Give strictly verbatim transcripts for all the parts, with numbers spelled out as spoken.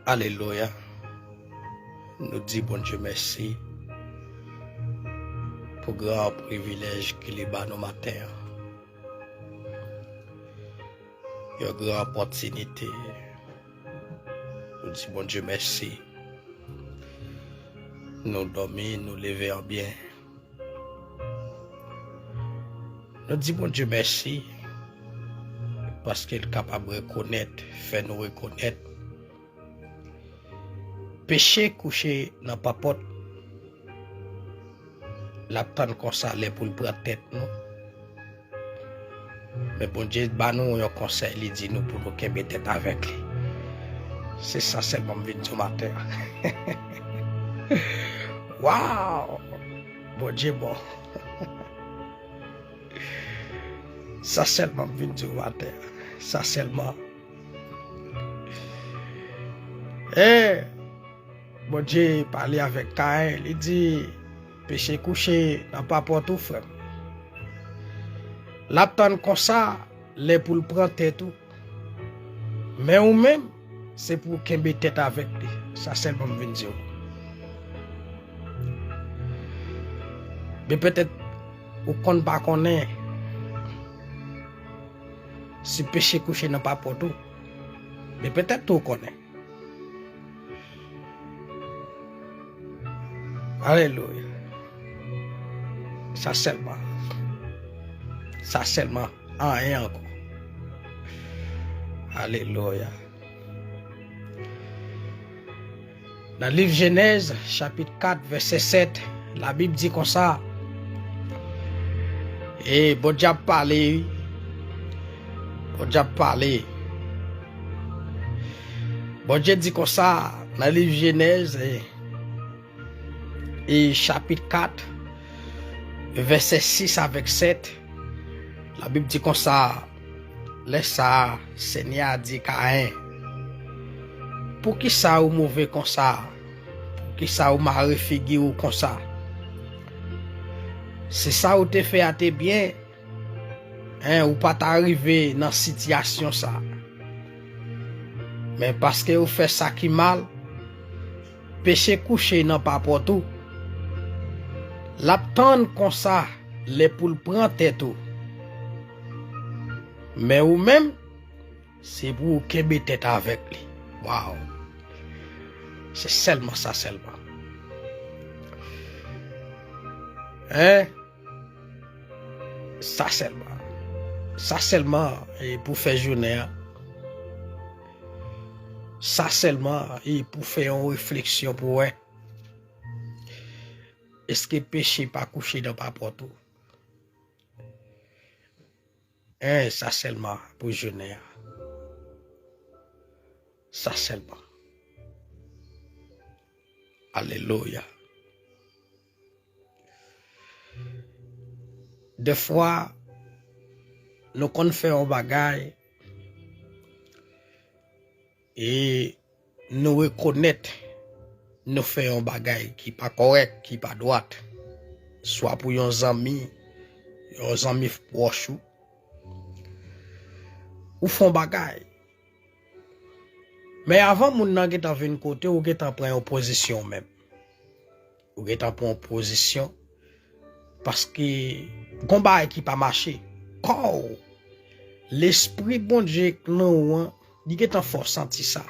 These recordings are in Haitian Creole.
Alelouya. Nou di Bondye mèsi pou gran privilèj ke li ba nou maten an. Yon gran opòtinite. Nou di Bondye mèsi. Nou dòmi, nou leve an byen. Nou di Bondye mèsi paske l kapab rekonèt, fè nou rekonèt peche kouche nan papòt. L ap tann konsa lè pou l pran tèt nou. Men Bondye ba nou yon konsèy, li di nou pou nou kenbe tèt avèk li. Se sa sèlman m vin di w maten an. Waw! Bondye bon. Sa sèlman m vin di w maten an. Sa sèlman. Eh, Bondye pale avèk Kayen, li di, peche kouche nan papòt ou, frè m. L ap tann konsa lè pou l pran tèt ou. Men ou menm, se pou w kenbe tèt avèk li. Sa sèlman m vin di w. Men petèt ou konn pa konnen si peche kouche nan papòt ou. Men petèt tou ou konnen. Alelouya. Sa sèlman. Sa sèlman. Anyen ankò. Alelouya. Nan liv Jenèz, chapit kat, vèsè sèt, Labib di konsa, e Bondye ap pale, wi. Bondye ap pale. Bondye di konsa nan liv Jenèz, e, e chapit kat, vèsè sis avèk sèt, Labib di konsa, lè sa a, Senyè a di Kayen, poukisa ou move konsa? Poukisa ou mare figi ou konsa? Si sa ou te fè a te byen, en, ou pa ta rive nan sitiyasyon sa. Men paske ou fè sa ki mal, peche kouche nan papòt ou. L ap tann konsa lè pou l pran tèt ou. Men ou menm, se pou ou kenbe tèt avèk li. Waw! Se sèlman sa sèlman. En? Sa sèlman. Sa sèlman, e, pou fè jounen an. Sa sèlman, e, pou fè yon refleksyon pou wè. Èske peche pa kouche nan papòt ou? En, sa sèlman pou jounen an. Sa sèlman. Alelouya. Defwa, nou konn fè yon bagay e nou rekonèt nou fè yon bagay ki pa kòrèk, ki pa dwat. Swa pou yon zanmi, yon zanmi pwòch ou, ou fè yon bagay. Men avan moun nan gentan vin kote w, ou gentan pran yon pozisyon menm. Ou gentan pran yon pozisyon. Paske gon bagay ki pa mache. Kò w, lespri Bondye k nan ou an, li gentan fè w santi sa.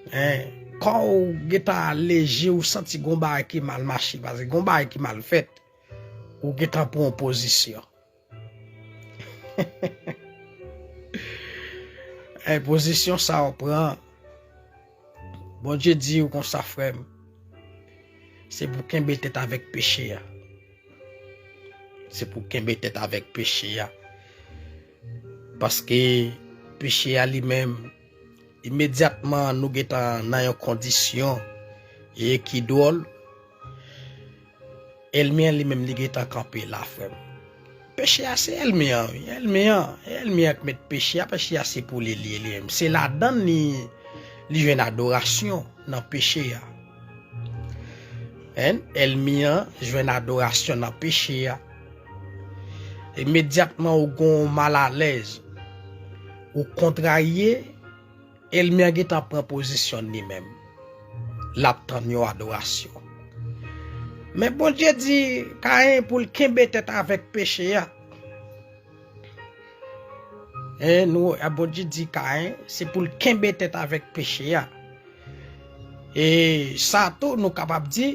En, kò w gentan aleje, ou santi gon bagay ki mal mache, paske gon bagay ki mal fèt, ou gentan pran yon pozisyon. E pozisyon sa w pran, Bondye di w konsa, frè m, se pou kenbe tèt avèk peche a. Se pou kenbe tèt avèk peche a. Paske peche a li menm, imedyatman nou gentan nan yon kondisyon e ki dwòl, ènmi an li menm li gentan kanpe la, frè m. Peche a se ènmi an, wi. Ènmi an, ènmi an k met peche a, peche a se pou li, li, li menm. Se ladan li, li jwenn adorasyon nan peche a. En, ènmi an jwenn adorasyon nan peche a. Imedyatman ou gon malalèz, ou kontrarye, Ènmi an gentan pran pozisyon li menm. L ap tann yon adorasyon. Men Bondye di Kayen pou l kenbe tèt avèk peche a. E nou, a Bondye di Kayen, se pou l kenbe tèt avèk peche a. E sa tou, nou kapab di,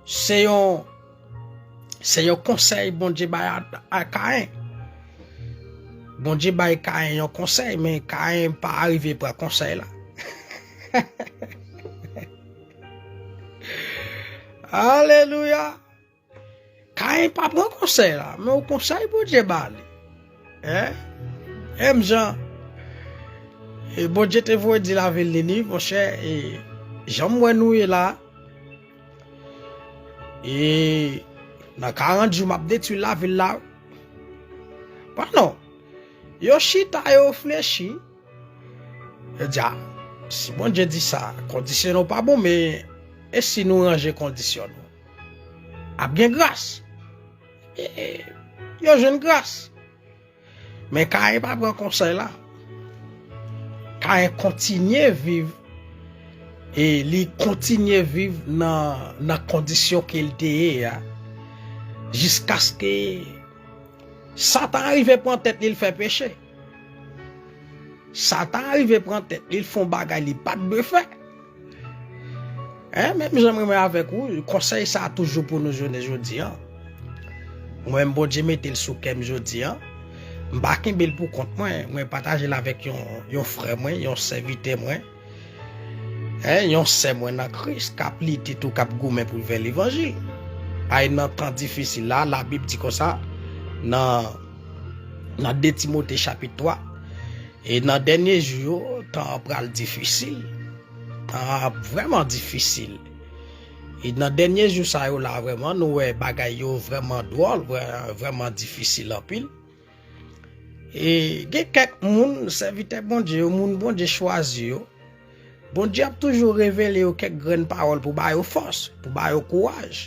se yon, se yon konsèy Bondye bay a, a Kayen. Bondye bay Kayen yon konsèy, men Kayen pa rive pran konsèy la. Alelouya! Kayen pa pran konsèy la, men yon konsèy Bondye ba li. Hein? Menm jan, e, Bondye te voye di lavil Niniv, monchè, e, jan m wè nou ye la, e, nan karant jou, m ap detwi lavil la. Bon, non. Yo chita, yo reflechi. Yo di, a, si Bondye di sa, kondisyon nou pa bon, men e si nou ranje kondisyon nou? Ap gen gras. E, yo jwenn gras. Men Kayen pa pran konsèy la. Kayen kontinye viv, e li kontinye viv nan, nan kondisyon ke l te ye a, jiskaske Satan rive pran tèt li, l fè peche. Satan rive pran tèt li, l fè yon bagay li pa t dwe fè. Hein, menm jan mwen, mwen avèk ou, konsèy sa a toujou pou nou jounen jodi a. Mwen menm, Bondye mete l sou kè m jodi a. M pa kenbe l pou kont mwen, mwen pataje l avèk yon, yon frè mwen, yon sèvitè mwen. Hein, yon sè mwen nan Kris k ap lite tou, k ap goumen pou l fè levanjil. Ay, nan tan difisil la, Labib di konsa, nan, nan de Timote chapit twa, e nan dènye jou yo, tan an pral difisil. Tan an ap vrèman difisil. E nan dènye jou sa yo la, vrèman, nou wè bagay yo vrèman dwòl, vrè-, vrèman difisil anpil. E gen kèk moun, sèvitè Bondye yo, moun Bondye chwazi yo, Bondye ap toujou revele yo kèk grenn pawòl pou ba yo fòs, pou ba yo kouraj.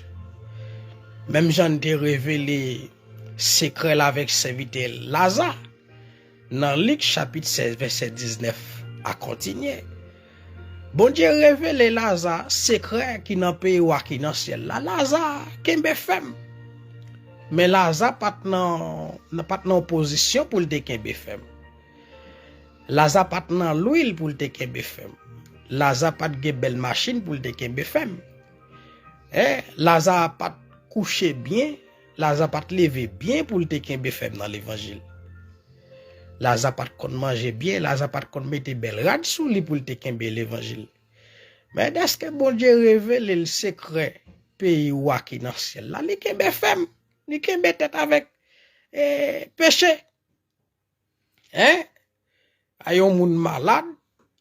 Menm jan l te revele sekrè l avèk sèvitè l Laza. Nan Lik chapit sèz, vèsè diznèf a kontinye. Bondye revele Laza sekrè ki nan peyi wa ki nan syèl la. Laza kenbe fèm. Men Laza pa t nan, pa t nan yon pozisyon pou l te kenbe fèm. Laza pa t nan lwil pou l te kenbe fèm. Laza pa t gen bèl machin pou l te kenbe fèm. E, Laza pa t kouche byen, Laza pa t leve byen pou l te kenbe fèm nan levanjil. Laza pa t konn manje byen, Laza pa t konn mete bèl rad sou li pou l te kenbe levanjil. Men dèske Bondye revele l sekrè peyi wa ki nan syèl la, li kenbe fèm, li kenbe tèt avèk, e, peche. Hein? A yon moun malad,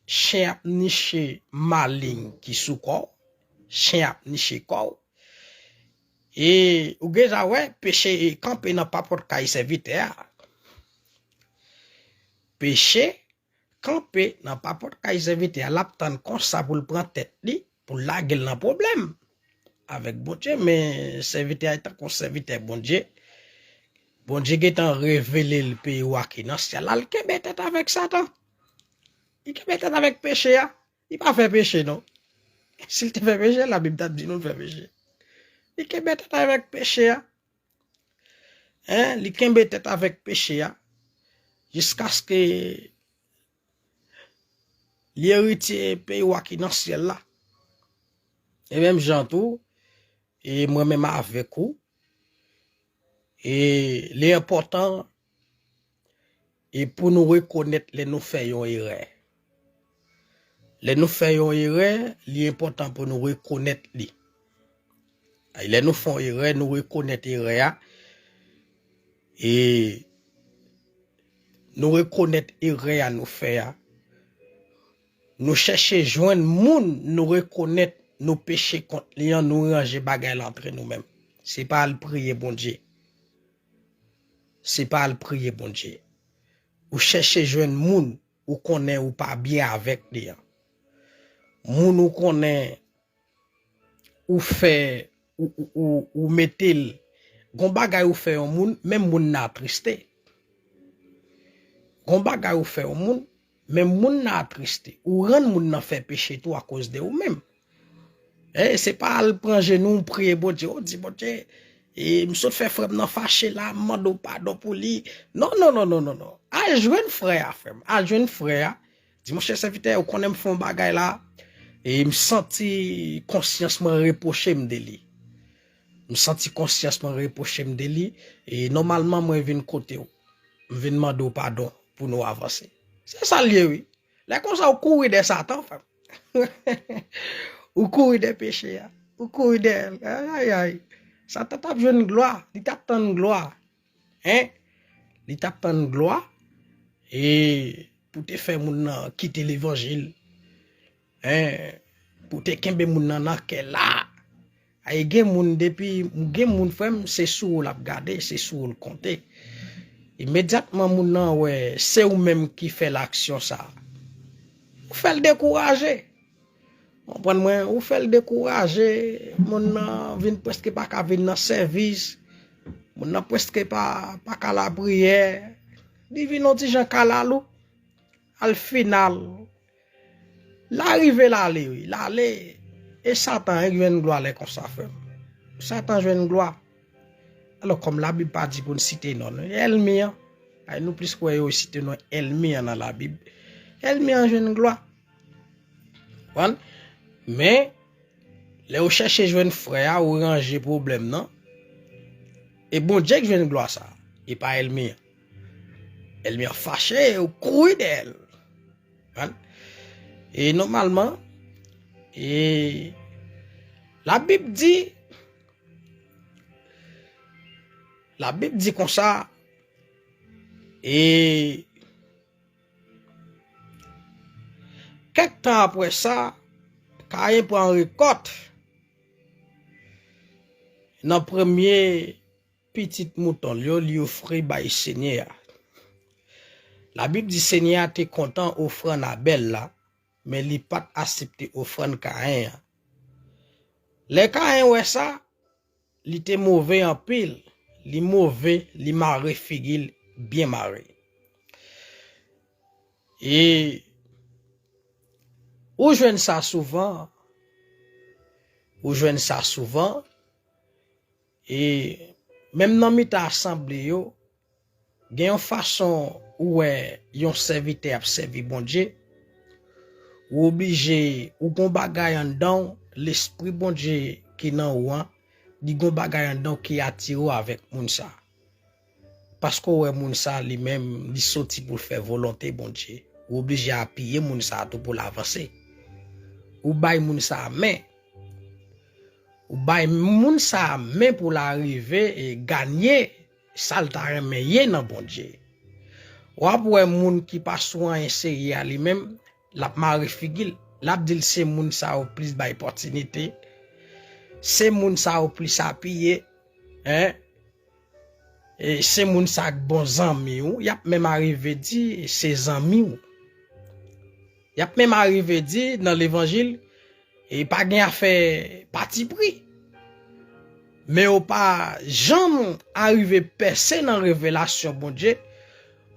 chen ap niche maleng ki sou kò w, chen ap niche kò w. E ou gentan wè, peche kanpe nan papòt kay sèvitè a. Peche kanpe nan papòt kay sèvitè a, l ap tann konsa pou l pran tèt li, pou l lage l nan pwoblèm avèk Bondye, men sèvitè a tankou sèvitè Bondye. Bondye gentan revele l peyi wa ki nan syèl la, l kenbe tèt avèk Satan. Li kenbe tèt avèk peche a. Li pa fè peche, non. Si l te fè peche, Labib t ap di nou l fè peche. Li kenbe tèt avèk peche a. Hein? Li kenbe tèt avèk peche a. Jiskaske li eritye peyi wa ki nan syèl la. E menm jan tou, e mwen menm avèk ou, e li enpòtan, e pou nou rekonèt lè nou fè yon erè. Lè nou fè yon erè, li enpòtan pou nou rekonèt li. Ay, lè nou fè yon erè, nou rekonèt erè a, e nou rekonèt erè a nou fè a. Nou chèche jwenn moun nou rekonèt nou peche kont li an, nou ranje bagay la antre nou menm. Se pa al priye Bondye. Se pa al priye Bondye. Ou chèche jwenn moun ou konnen ou pa byen avèk li an. Moun ou konnen ou fè, ou, ou, ou, ou mete l. Gon bagay ou fè yon moun, menm moun nan atriste. Gon bagay ou fè yon moun, Men moun nan atriste. Ou rann moun nan fè peche tou akoz de ou menm. E se pa al pran jenou w priye Bondye, ou di Bondye, e m sot fè frè m nan fache la, m mande w padon pou li. Non, non, non, non, non, non. Al jwenn frè a, frè m. Al jwenn frè a. Di, monchè sèvitè, ou konnen m fè yon bagay la, e m santi konsyans mwen repwoche m de li. M santi konsyans mwen repwoche m de li, e nòmalman mwen vin kote w. M vin mande w padon pou nou avanse. Se sa l ye, wi. Lè konsa, ou kouri dè Satan, frè m. Ou kouri dè peche a. Ou kouri dèyè l. Ay, ay, ay. Satan t ap jwenn glwa. Li t ap tann glwa. Hein? Li t ap tann glwa. E pou te fè moun nan kite levanjil. Hein? Pou te kenbe moun nan nan kè la. Ay, gen moun depi, gen moun, frè m, se sou ou l ap gade, se sou ou l konte. Imedyatman moun nan wè se ou menm ki fè laksyon sa, ou fè l dekouraje. Konprann mwen, ou fè l dekouraje, moun nan vin prèske pa ka vin nan sèvis, moun nan prèske pa, pa ka lapriyè, li vin yon ti jan kalalou, al final, l a rive l ale, wi, l ale, e Satan jwenn glwa lè konsa, frè m. Satan jwenn glwa. Alò, kòm Labib pa di pou n site non, non, ènmi an, ay, nou plis kwè yo site non ènmi an nan Labib. Ènmi an jwenn glwa. Konprann? Men, lè ou chèche jwenn frè a, ou ranje pwoblèm nan. E Bondye k jwenn glwa sa, e pa ènmi an. Ènmi an fache, ou kouri dèyè l. Konprann? E nòmalman, e Labib di, Labib di konsa, e kèk tan apre sa, Kayen pran rekòt nan premye pitit mouton l yo, li ofri bay Senyè a. Labib di Senyè a te kontan ofrann Abèl la, men li pa t aksepte ofrann Kayen an. Lè Kayen wè sa, li te move anpil, li move, li mare figi l byen mare. E ou jwenn sa souvan, ou jwenn sa souvan, e menm nan mitan asanble yo, gen yon fason ou wè yon sèvitè ap sèvi Bondye, ou oblije, ou gon bagay anndan w, lespri Bondye ki nan ou an, li gon bagay anndan w ki atire w avèk moun sa. Paske w wè moun sa li menm, li soti pou l fè volonte Bondye. Ou oblije apiye moun sa tou pou l avanse. Ou bay moun sa men. Ou bay moun sa men pou l arive e ganye sa l ta renmen ye nan Bondye. W ap wè moun ki pa sou anyen serye a li menm, l ap mare figi l. L ap di l se moun sa yo plis bay opòtinite. Se moun sa yo plis apiye. Hein? E se moun sa k bon zanmi w, y ap menm arive di se zanmi w. Y ap menm arive di nan levanjil, e pa gen afè patipri. Men yo pa janm arive pèse nan revelasyon Bondye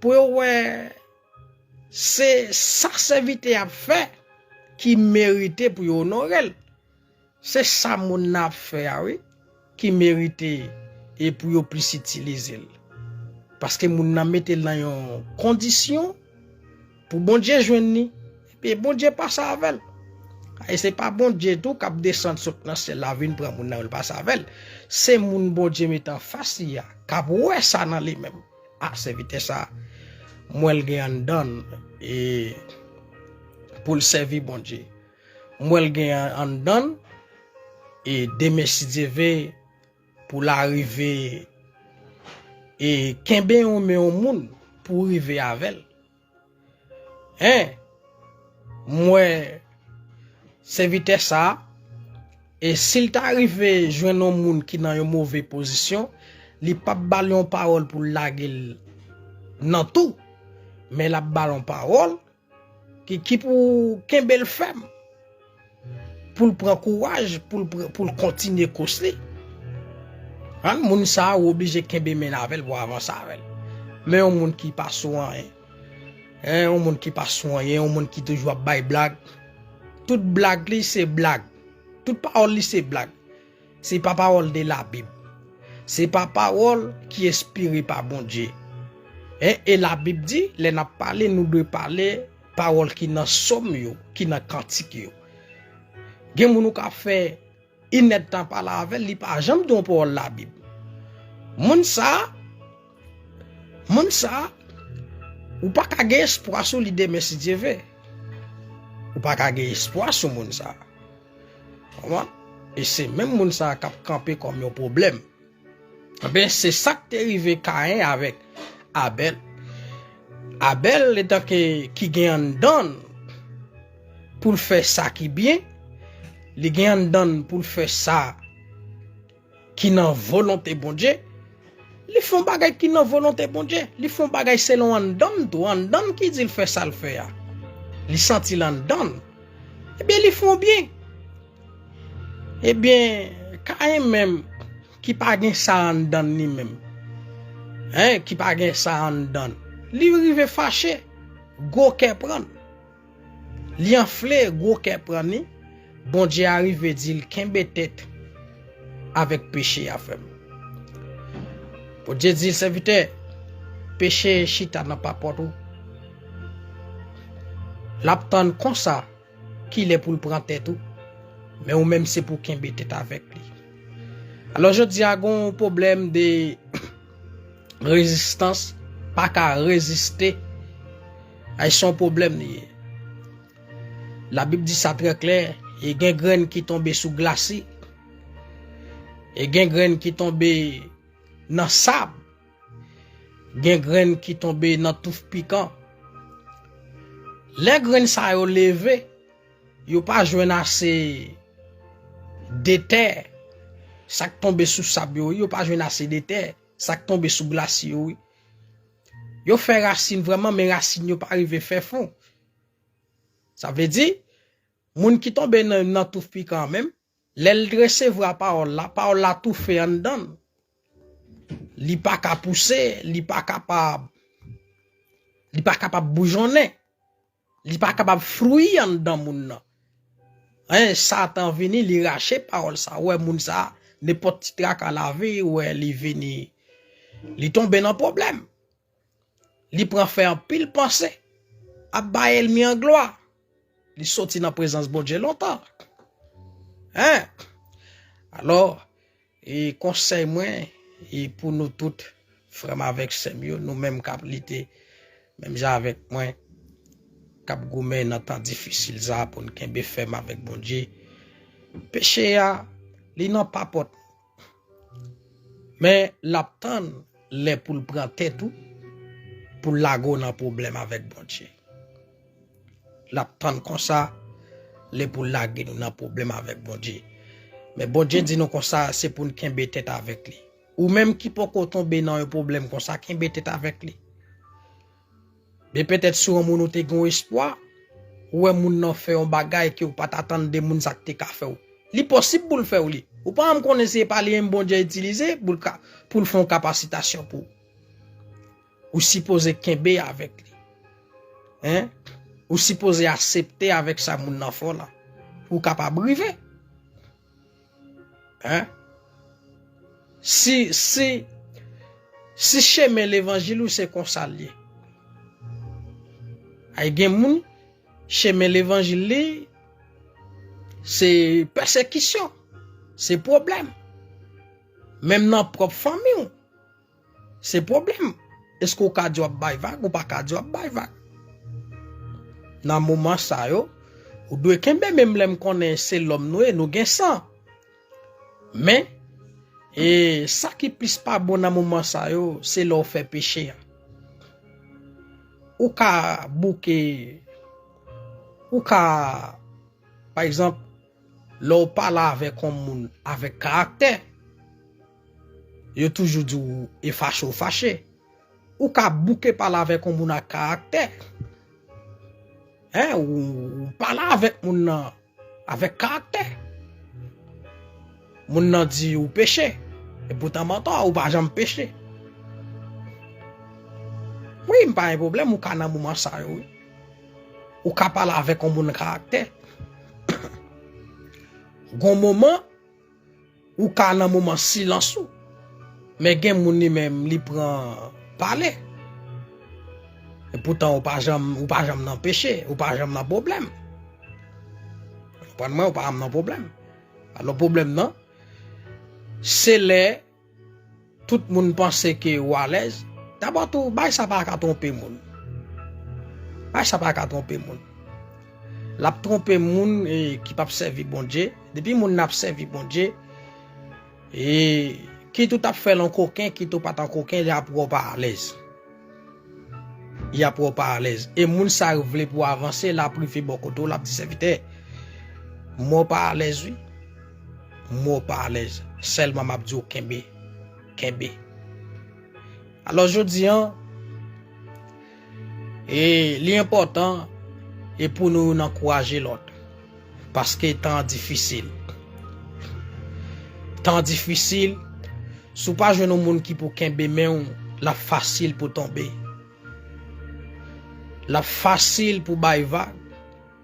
pou yo wè se sa sèvitè ap fè ki merite pou yo onore l. Se sa moun nan ap fè a, wi, ki merite e pou yo plis itilize l. Paske moun nan mete l nan yon kondisyon pou Bondye jwenn li, epi Bondye pase avè l. E se pa Bondye tou k ap desann sot nan syèl la vin pran moun nan, yo l pase avè l. Se moun Bondye mete anfas li a, k ap wè sa nan li menm. A, sèvitè sa, m wè l gen anndan l, e pou l sèvi Bondye. M wè l gen an-, anndan l, e demen, si Dye ve, pou l arive, e kenbe yon men yon moun pou rive avè l. Hein? M wè sèvitè sa a, e si l ta rive jwenn yon moun ki nan yon move pozisyon, li p ap ba l yon pawòl pou l lage l nan tou, men l ap ba l yon pawòl ki, ki pou kenbe l fèm, pou l pran kouraj, pou l pran, pou l kontinye kous li. Hein, moun sa a, ou oblije kenbe men avè l pou avanse avè l. Men yon moun ki pa sou anyen, Hein, yon moun ki pa sou anyen, yon moun ki toujou ap bay blag. Tout blag li se blag. Tout pawòl li se blag. Se pa pawòl de Labib. Se pa pawòl ki enspire pa Bondye. Hein, e Labib di, lè n ap pale, nou dwe pale pawòl ki nan sòm yo, ki nan kantik yo. Gen moun ou ka fè inèdtan pale avè l, li pa janm di yon pawòl Labib. Moun sa, moun sa, ou pa ka gen espwa sou li demen si Dye ve. Ou pa ka gen espwa sou moun sa. Konprann? E se menm moun sa k ap kanpe kòm yon pwoblèm. Enben, se sa k te rive Kayen avèk Abèl. Abèl, etan ke ki gen anndan l pou l fè sa ki byen, li gen anndan l pou l fè sa ki nan volonte Bondye, li fè yon bagay ki nan volonte Bondye, li fè yon bagay selon anndan l tou, anndan l ki di l fè sa l fè a. Li santi l anndan l. Ebyen, li fè yon byen. Ebyen, Kayen menm, ki pa gen sa anndan li menm, hein, ki pa gen sa anndan li, li rive fache, gwo kè pran l. Li anfle, gwo kè pran li, Bondye a rive di l kenbe tèt avèk peche a, frè m. Bondye di l, sèvitè, peche chita nan papòt ou. L ap tann konsa ki lè pou l pran tèt ou, men ou menm se pou kenbe tèt avèk li. Alò, jodi a, gen yon pwoblèm de rezistans, pa ka reziste, ay se yon pwoblèm li ye. Labib di sa trè klè, e gen grenn ki tonbe sou glasi, e gen grenn ki tonbe nan sab, gen grenn ki tonbe nan touf pikan. Lè grenn sa yo leve, yo pa jwenn ase de tè. Sa k tonbe sou sab yo, yo pa jwenn ase de tè. Sa k tonbe sou glasi yo, wi. Yo fè rasin vrèman, men rasin yo pa rive fè fon. Sa vle di, moun ki tonbe nan, nan touf pikan an menm, lè l resevwa pawòl la, pawòl la toufe anndan l. Li pa ka pouse, li pa kapab, li pa kapab boujonnen. Li pa kapab fri anndan moun nan. Hein, Satan vini, li rache pawòl sa. Ou wè moun sa, nenpòt ti traka lavi, ou wè li vini, li tonbe nan pwoblèm. Li pran fè anpil panse, ap bay ènmi an glwa. Li soti nan prezans Bondye lontan. Hein? Alò, e konsèy mwen, e pou nou tout, frè m avèk sè m yo, nou menm k ap lite, menm jan avèk mwen, k ap goumen nan tan difisil sa a pou n kenbe fèm avèk Bondye. Peche a, li nan papòt. Men l ap tann lè pou l pran tèt ou, pou l lage w nan pwoblèm avèk Bondye. L ap tann konsa, lè pou l lage nou nan pwoblèm avèk Bondye. Men Bondye di nou konsa, se pou n kenbe tèt avèk li. Ou menm ki poko tonbe nan yon pwoblèm konsa, kenbe tèt avèk li. Men petèt si yon moun ou te gen yon espwa, ou wè moun nan fè yon bagay ke ou pa t atann de moun sa k te ka fè w. Li posib pou l fè w li. Ou pa janm konnen si se pa li menm Bondye itilize pou l ka, pou l fè yon kapasitasyon pou ou. Ou sipoze kenbe avèk li. Hein? Ou sipoze aksepte avèk sa moun nan fè w la. Pou w kapab rive. Hein? Si, si, si chemen levanjil ou se konsa l ye. Ay gen moun, chemen levanjil li, se pèsekisyon, se pwoblèm. Menm nan pwòp fanmi w, se pwoblèm. Èske w ka di w ap bay vag? Ou pa ka di w ap bay vag. Nan moman sa yo, ou dwe kenbe, menm lè m konnen se lòm nou ye, nou gen san. Men, e, sa ki plis pa bon nan moman sa yo, se lè w fè peche a. Ou ka bouke, ou ka, pa egzanp, lè w pale avèk yon moun avèk karaktè, yo toujou di w e fache w fache. Ou ka bouke pale avèk yon moun ak karaktè. Hein, ou, ou pale avèk moun nan avèk karaktè. Moun nan di ou peche. Epoutan, mentò, ou pa janm peche. Wi, m pa gen pwoblèm, ou ka nan moman sa yo, wi. Ou ka pale avèk yon moun karaktè. Gon moman, ou ka nan moman silans ou. Men gen moun li menm, li pran pale. E poutan, ou pa janm, ou pa janm nan peche, ou pa janm nan pwoblèm. Konprann mwen, ou pa janm nan pwoblèm. Alò, pwoblèm nan, se lè tout moun panse ke ou alèz. Dabò tou, bagay sa pa ka twonpe moun. Bagay sa pa ka twonpe moun. L ap twonpe moun, e, ki p ap sèvi Bondye. Depi moun nan ap sèvi Bondye, e, kit ou t ap fè l an koken, kit ou pa t an koken, y ap wè w pa alèz. Y ap wè w pa alèz. E moun sa yo vle pou w avanse, l ap rive bò kote w, l ap di, "Sèvitè, mwen pa alèz, wi. Mwen pa alèz. Sèlman m ap di w kenbe. Kenbe." Alò, jodi an, e li enpòtan e pou nou youn ankouraje lòt. Paske tan an difisil. Tan an difisil, si w pa jwenn yon moun ki pou kenbe men w, l ap fasil pou tonbe. L ap fasil pou bay vag,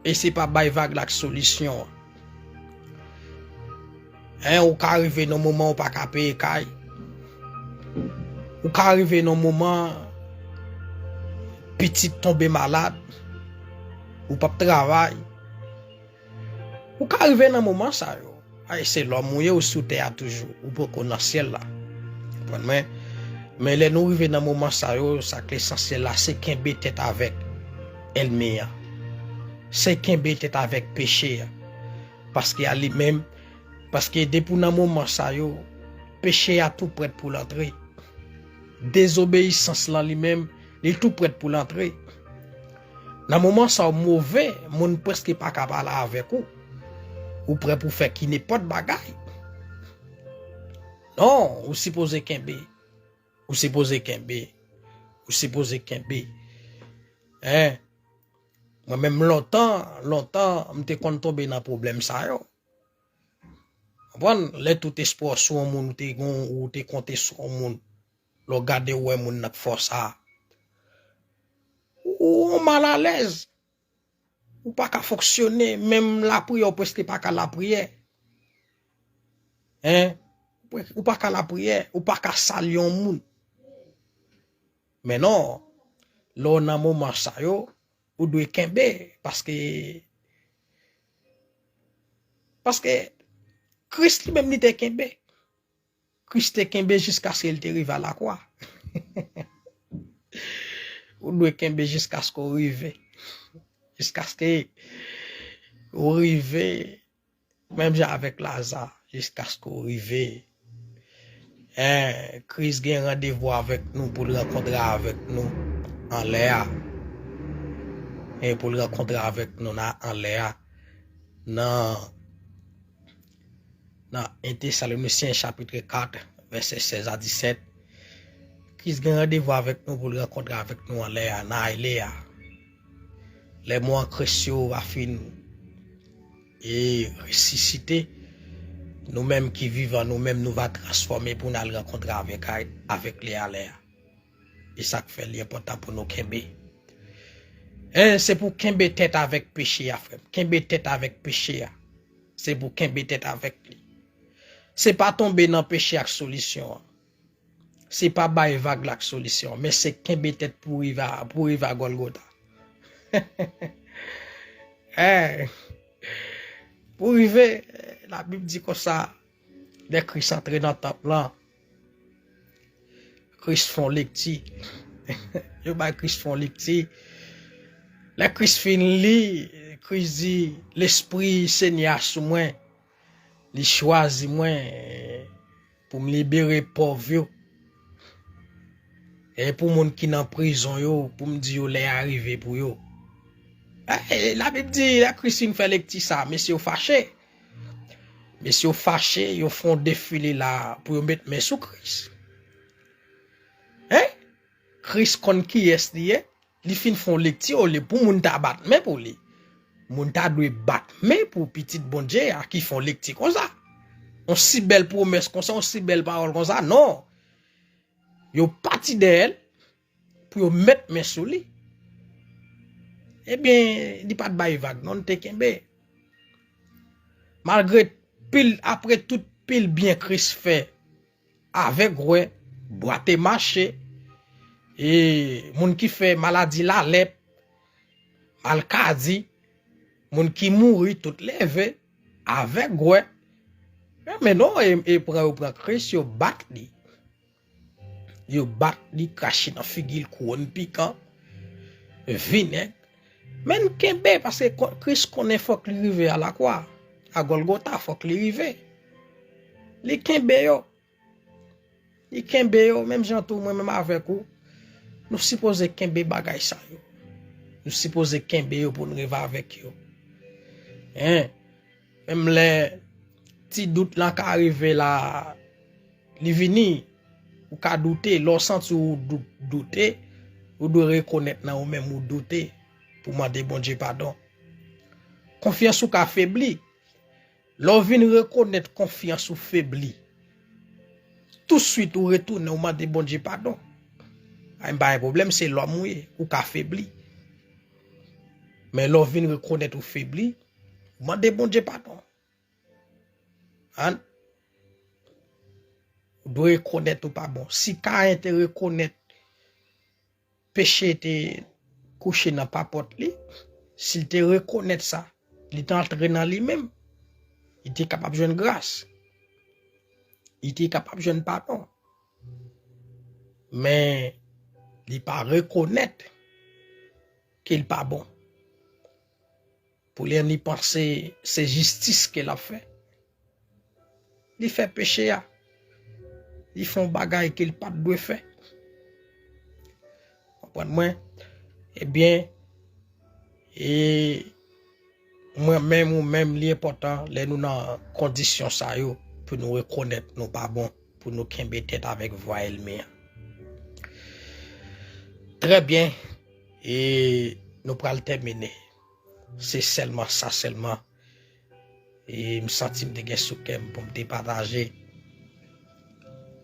e se pa bay vag la k solisyon an. Hein, ou ka rive nan moman ou pa ka peye kay. Ou ka rive nan moman pitit tonbe malad. Ou p ap travay. Ou ka rive nan moman sa yo. Ay, se lòm ou ye, ou sou tè a toujou. Ou poko nan syèl la. Konprann mwen? Men lè nou rive nan moman sa yo, sa k lesansyèl la, se kenbe tèt avèk ènmi an. Se kenbe tèt avèk peche an. Paske a li menm, paske depi w nan moman sa yo, peche a tou prèt pou l antre. Dezobeyisans lan li menm, li tou prèt pou l antre. Nan moman sa yo, move moun prèske pa ka pale avèk ou. Ou prè pou fè ki nenpòt bagay. Non, ou sipoze kenbe. Ou sipoze kenbe. Ou sipoze kenbe. Hein? Mwen menm lontan, lontan, m te konn tonbe nan pwoblèm sa yo. Konprann? Lè tout espwa w sou yon moun, ou te gon, ou te konte sou yon moun. Lè w gade, ou wè moun nan k fè w sa. Ou, ou malalèz. Ou pa ka fonksyone, menm lapriyè, ou prèske pa ka lapriyè. Hein? Ou pa ka lapriyè, ou pa ka salye yon moun. Men non, lè w nan moman sa yo, ou dwe kenbe, paske, paske Kris li menm li te kenbe. Kris te kenbe jiskaske l te rive a lakwa. Ou dwe kenbe jiskaske w rive. Jiskaske w rive, menm jan avèk Laza, jiskaske w rive. Hein, Kris gen randevou avèk nou pou l rankontre avèk nou anlè a. E pou l rankontre avèk nou nan anlè a. Nan, nan en Tesalonisyen chapit kat, vèsè sèz a disèt, Kris gen randevou avèk nou pou l rankontre avèk nou anlè a, nan aile a. Lè mò an Kris yo va fin e resisite, nou menm ki vivan, nou menm nou va transfòme pou n al rankontre avèk, avèk li anlè a. E sa k fè li enpòtan pou nou kenbe. E se pou kenbe tèt avèk peche a, frè m. Kenbe tèt avèk peche a. Se pou kenbe tèt avèk li. Se pa tonbe nan peche a k solisyon an. Se pa bay vag la k solisyon an, men se kenbe tèt pou rive a, pou rive a Gòlgota. Eh, pou rive, Labib di konsa, lè Kris antre nan tanp lan, Kris fè yon lekti. Yo bay Kris fè yon lekti. Lè Kris fin li, Kris di, Lespri Senyè a sou mwen. Li chwazi mwen, eh, pou m libere pòv yo. E pou moun ki nan prizon yo, pou m di yo lè a rive pou yo. Eh, Labib di, lè Kris fin fè lekti sa, mesye yo fache. Mesye yo fache, yo fè yon defile la pou yo met men sou Kris. Hein? Kris konn kiyès li ye. Li fin fè yon lekti, olye pou moun ta bat men pou li. Moun ta dwe bat men pou pitit Bondye a ki fè yon lekti konsa. Yon si bèl pwomès konsa, yon si bèl pawòl konsa, non. Yo pati dèyè l. pou yo met men sou li. Ebyen, li pa t bay vag, non, li te kenbe. Malgre pil, apre tout pil byen Kris fè, avèg wè, bwa te mache, e moun ki fè maladi lalèp, malkadi, moun ki mouri, tout leve, avèg wè. Men non, e, e pran, yo pran Kris, yo bat li. Yo bat li, krache nan figi l, kouwòn pikan, vinèg. Men l kenbe, paske Kris konnen fòk li rive a lakwa, a Gòlgota, fòk li rive. Li kenbe yo. Li kenbe yo, menm jan tou mwen menm avèk ou. Nou sipoze kenbe bagay sa yo. Nou sipoze kenbe yo pou n rive avèk yo. Hein? Menm lè ti dout lan ka rive la, li vini, ou ka doute, lè w santi w dou-, doute, ou dwe rekonèt nan ou menm ou doute pou mande Bondye padon. Konfyans ou ka febli. Lè w vin rekonèt konfyans ou febli, touswit ou retounen, ou mande Bondye padon. Ay, m pa gen pwoblèm, se lòm ou ye, ou ka febli. Men lè w vin rekonèt ou febli, ou mande Bondye padon. An? Ou dwe rekonèt ou pa bon. Si Kayen te rekonèt peche te kouche nan papòt li, si l te rekonèt sa, li te antre nan li menm, li te kapab jwenn gras. Li te kapab jwenn padon. Men, li pa rekonèt ke l pa bon. Pou li, li panse se jistis ke l ap fè. Li fè peche a. Li fè yon bagay ke l pa t dwe fè. Konprann mwen? Ebyen, e mwen menm ou menm, li enpòtan lè nou nan kondisyon sa yo pou nou rekonèt nou pa bon, pou nou kenbe tèt avèk vwa ènmi an. Trè byen, e nou pral tèmine. Se sèlman sa sèlman. E m santi m te gen sou kè m pou m te pataje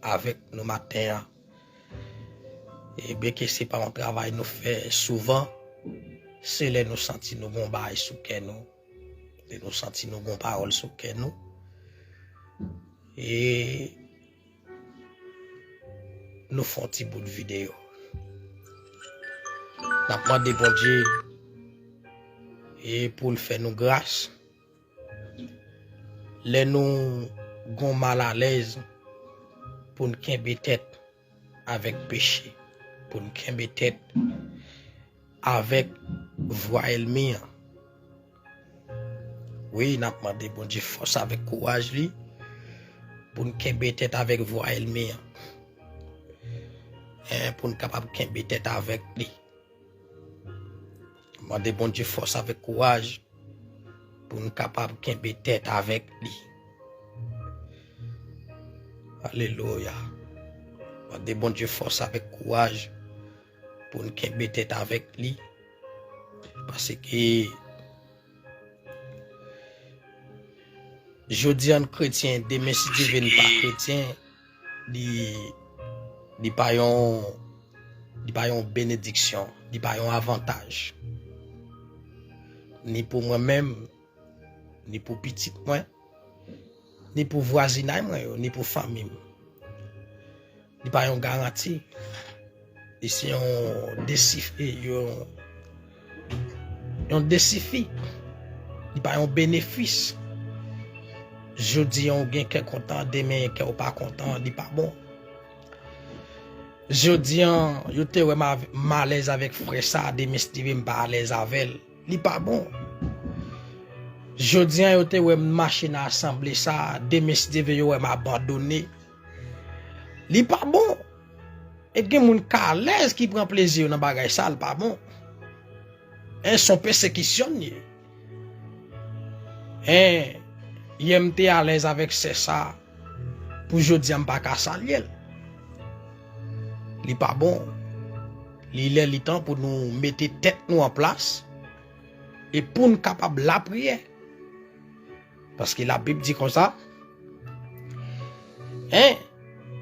avèk nou maten an. E byenke se pa yon travay nou fè souvan, se lè nou santi nou gon bagay sou kè nou, lè nou santi nou gon pawòl sou kè nou. E nou fè yon ti bout videyo. N ap mande Bondye e pou l fè nou gras. Lè nou gon malalèz, pou n kenbe tèt avèk peche, pou n kenbe tèt avèk vwa ènmi an. Wi, n ap mande Bondye fòs avèk kouraj li pou n kenbe tèt avèk vwa ènmi an. Hein, pou n kapab kenbe tèt avèk li. Mande Bondye fòs avèk kouraj pou n kapab kenbe tèt avèk li. Alelouya. Mande Bondye fòs avèk kouraj pou n kenbe tèt avèk li. Paske jodi a n kretyen, demen si Dye vle n pa kretyen, li, li pa yon, li pa yon benediksyon, li pa yon avantaj. Ni pou mwen menm, ni pou pitit mwen, ni pou vwazinay mwen yo, ni pou fanmi m. Li pa yon garanti. Li se yon desifi, yon, yon desifi. Li pa yon benefis. Jodi a w gen kè kontan, demen kè w pa kontan, li pa bon. Jodi a, yo te wè m av-, m alèz avèk frè sa, demen si Dye vle m pa alèz avè l. Li pa bon. Jodi a, yo te wè m mache nan asanble sa, demen si Dye vle yo wè m abandone. Li pa bon. E gen moun k alèz ki pran plezi yo nan bagay sa, li pa bon. En, se yon pèsekisyon l ye. En, yè m te alèz avèk sè sa, pou jodi a m pa ka salye l. Li pa bon. Li lè, li tan pou nou mete tèt nou an plas e pou n kapab lapriyè. Paske Labib di konsa, en,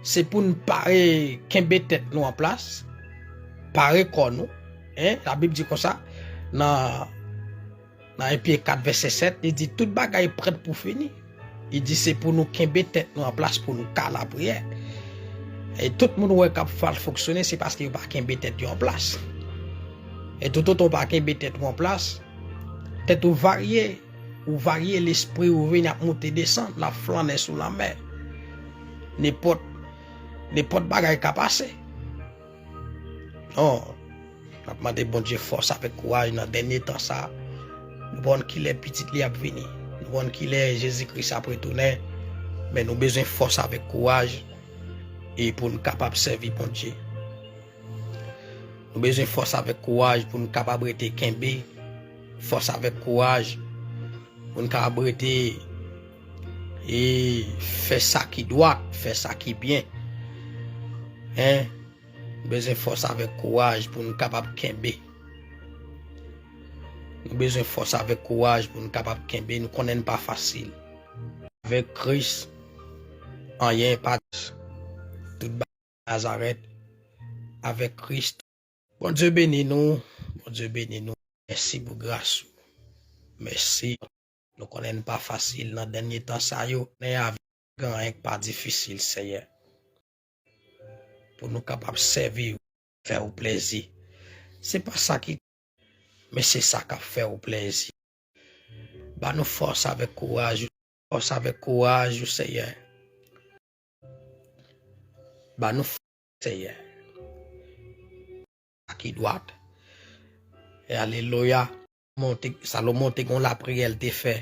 se pou n pa, e, kenbe tèt nou an plas, Pare kò nou. Hein? Labib di konsa, nan, nan Epye kat vèsè sèt, li di tout bagay prèt pou fini. Li di se pou nou kenbe tèt nou an plas pou nou ka lapriyè. E tout moun wè k ap mal fonksyone, se paske yo pa kenbe tèt yo an plas. E toutotan w pa kenbe tèt ou an plas, tèt ou varye, ou varye, lespri ou vini ap monte desann, l ap flannen sou lanmè. Nenpòt, nenpòt bagay ka pase. Non. N ap mande Bondye fòs avèk kouraj nan dènye tan sa. Nou pa konn kilè pitit li ap vini. Nou pa konn kilè Jezi Kris ap retounen. Men nou bezwen fòs avèk kouraj e pou n kapab sèvi Bondye. Nou bezwen fòs avèk kouraj pou n kapab rete kenbe. Fòs avèk kouraj pou n kapab rete e fè sa ki dwat, fè sa ki byen. Hein? Nou bezwen fòs avèk kouraj pou n kapab kenbe. Nou bezwen fòs avèk kouraj pou n kapab kenbe. Nou konnen n pa fasil. Avèk Kris, anyen pa tout bagay Nazarèt. Avèk Kris. Bondye beni nou. Bondye beni nou. Mèsi pou gras ou. Mèsi. Nou konnen n pa fasil nan dènye tan sa yo. Nan lavi gen anyen k pa difisil, Seyè. Pou nou kapab sèvi w, fè w plezi. Se pa sa ki, men se sa k ap fè w plezi. Ba nou fòs avèk kouraj ou, fòs avèk kouraj ou, Seyè. Ba nou fòs, Seyè. Sa ki dwat. E alelouya. Monte, Salomon te gon lapriyè l te fè.